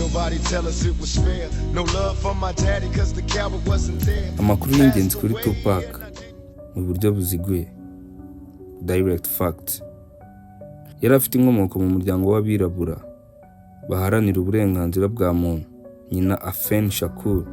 Nobody tell us it was fair. No love for my daddy, 'cause the coward wasn't there. Amakuru y'ingenzi kuri Tupac mu buryo buziguye, direct fact: yari afite inkomoko mu muryango w'abirabura baharanira uburenganzira bwa muntu. Nyina, Afeni Shakur,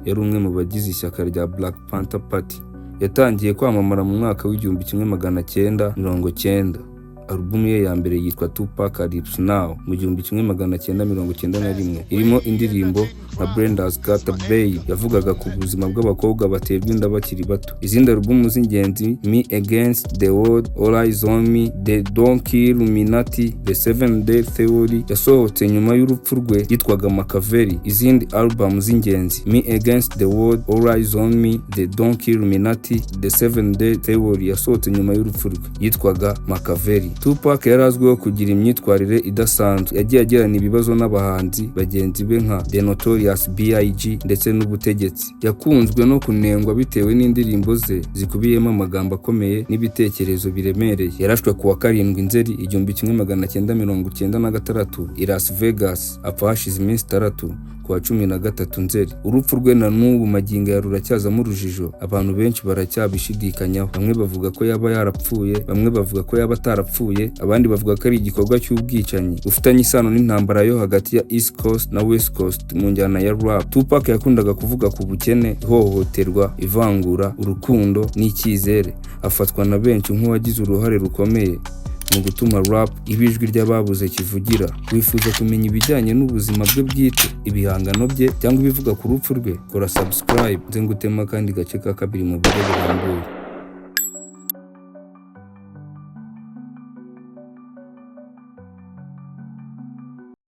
yari umwe mu bagize ishyaka rya Black Panther Party. Yatangiye kwamamara mu mwaka wa 1990. Alubumu ye ya mbere yitwa 2Pacalypse Now mu 1991, irimo indirimbo nka Brenda's Got a Baby, yavugaga ku buzima bw'abakobwa baterwa inda bakiri bato. Izindi alubumu z'ingenzi: Me Against the World, All Eyez on Me, The Dark Illuminati, The Seven Day Theory. Yasohotse nyuma y'urupfu rwe, yitwaga Makaveli. Izindi album z'ingenzi: Me Against the World, All Eyez on Me, The Dark Illuminati, The Seven Day Theory. Yasohotse nyuma y'urupfu rwe, yitwaga Makaveli. Tupac yari azwiho kugira imyitwarire idasanzwe. Yagiye agirana ibibazo n'abahanzi bagenzi be nka The Notorious B.I.G. ndetse n'ubutegetsi. Yakunzwe no kunengwa bitewe n'indirimbo ze zikubiyemo amagambo akomeye n'ibitekerezo biremereye. Yarashwe ku wa 7 Nzeri 1996 i Las Vegas, apfa hashize iminsi 6 ku wa 13 Nzeri. Urupfu rwe na n'ubu magingo ya ruracyazamo urujijo. Abantu benshi baracyabishidikanyaho. Bamwe bavuga ko yaba yarapfuye, bamwe bavuga ko yaba atarapfuye, abandi bavuga ko ari igikorwa cy'ubwicanyi bufitanye isano n'intambara yo hagati ya East Coast na West Coast mu njyana ya rap. Tupac yakundaga kuvuga ku bukene, ihohoterwa, ivangura, urukundo n'icyizere. Afatwa na benshi nk'uwagize uruhare rukomeye mu gutuma rap iba ijwi ry'ababuze kivugira. Wifuza kumenya ibijyanye n'ubuzima bwe bwite, ibihangano bye cyangwa ibivuga ku rupfu rwe? Kora subscribe nze ngutema akandi gace ka kabiri mu buryo burambuye.